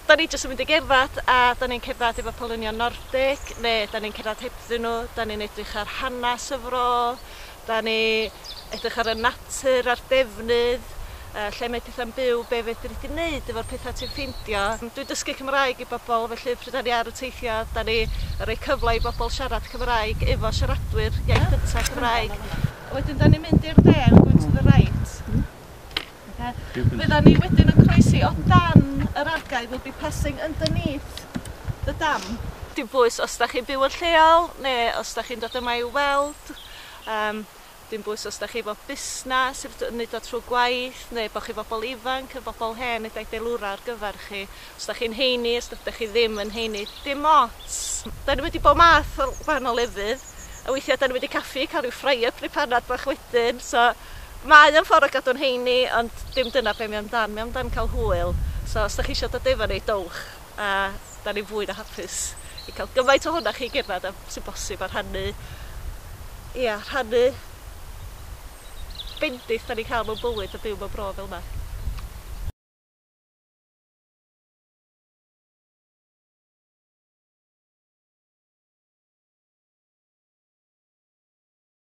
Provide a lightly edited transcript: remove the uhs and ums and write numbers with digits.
Da ni jyst yn mynd i gerdded a da ni'n cerdded efo Paulinian Nordic neu da ni'n cerdded hebddyn nhw, da ni'n edrych ar hanes y fro, da ni edrych ar y natur a'r defnydd, lle mae pethau'n byw, be fedri di wneud efo'r pethau ti'n ffeindio. Dwi'n dysgu Cymraeg i bobl, felly pryd da ni ar y teithiau, da ni yn rhoi cyfle i bobl siarad Cymraeg efo siaradwyr iaith gyntaf Cymraeg. Wedyn da ni'n mynd i'r de, we're going to the right. Okay. Fydda ni wedyn yn croesi o dan yr argae, we'll be passing underneath the dam. Dim bwys os da chi'n byw yn lleol neu os da chi'n dod yma i weld. Dim bwys os da chi efo busnes, yn neud o trwy gwaith, neu bod chi bobl ifanc, y bobl hen, neu deilwra ar gyfer chi. Os da chi'n heini, os da chi ddim yn heini, dim ots. Da ni wedi bod math o wahanol lefydd, a weithiau da ni wedi caffi, cael rhyw fry-up neu panad bach wedyn, so mae o'n ffordd o gadw'n heini, ond dim dyna be mae amdan. Mae amdan cael hwyl. So os da chi eisiau dod efo ni, dowch. A da ni fwy na hapus i cael gymaint ohonoch chi gerdded a sy'n bosib a rhannu, ia, rhannu bendith da ni'n cael mewn bywyd a byw mewn bro fel yma.